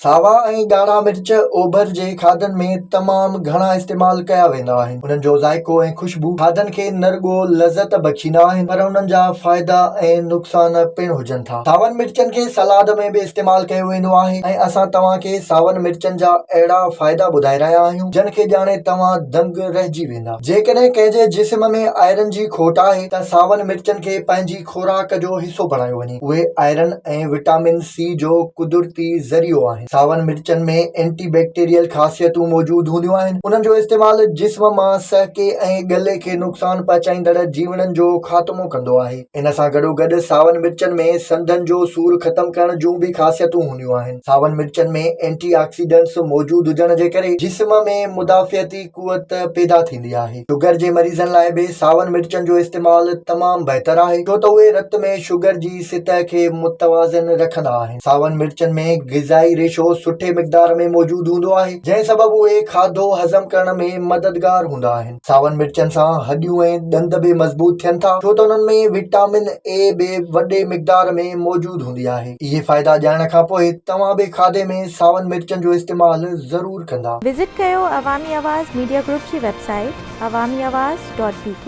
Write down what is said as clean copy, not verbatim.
ساوا ۽ ڳاڙها مرچ اوڀر جي کاڌن ۾ تمام گهڻا استعمال ڪيا ويندا آهن. انهن جو ذائقو ۽ خوشبو کاڌن کي نه رڳو لذت بخشيندا آهن پر انهن جا فائدا ۽ نقصان پڻ هجن ٿا. ساون مرچن کي سلاد ۾ به استعمال ڪيو ويندو آهي ۽ اسان توهان کي ساون مرچن جا اهڙا فائدا ٻڌائي رهيا آهيون جن کي ڄاڻي توهان دنگ رهجي ويندا. جيڪڏهن ڪنهن جي جسم ۾ آئرن جي کوٽ آهي ته ساون مرچن کي پنهنجي خوراڪ جو حصو بڻايو وڃي. اهي آئرن ۽ وٽامن سي جو قدرتي ذريعو آهن. ساون مرچن ۾ اينٽي بيڪٽيريل خاصيتون موجود هونديون آهن. انهن جو استعمال جسم مان سهڪي ۽ ڳلي کي نقصان پهچائيندڙ جيوڙن جو خاتمو ڪندو آهي. ان سان گڏوگڏ ساون مرچن ۾ سنڌن جو سور ختم ڪرڻ جون به خاصيتون هونديون آهن. ساون مرچن ۾ اينٽي آڪسيڊنٽس موجود هجڻ جي ڪري جسم ۾ مدافعتي قوت پيدا ٿيندي آهي. شگر جي مريضن لاء به ساون مرچن جو استعمال تمام بهتر آهي ڇو ته اهي رت ۾ شگر جي سطح کي متوازن رکندا آهن. ساون مرچن ۾ غذائي ريشو سٺي مقدار ۾ موجود هوندو آهي جنهن سبب اهي کاڌو هضم ڪرڻ ۾ مددگار هوندا آهن. ساون مرچن سان هڏيون ۽ ڏند به مضبوط ٿين ٿا ڇو ته انهن ۾ وٽامن اي به وڏي مقدار ۾ موجود هوندي آهي. اهي فائدا ڄاڻڻ کان پوء توهان به کاڌي ۾ ساون مرچن جو استعمال ضرور ڪندا. وزٽ ڪيو عوامي آواز ميڊيا گروپ جي website Awami Awaz dot B K.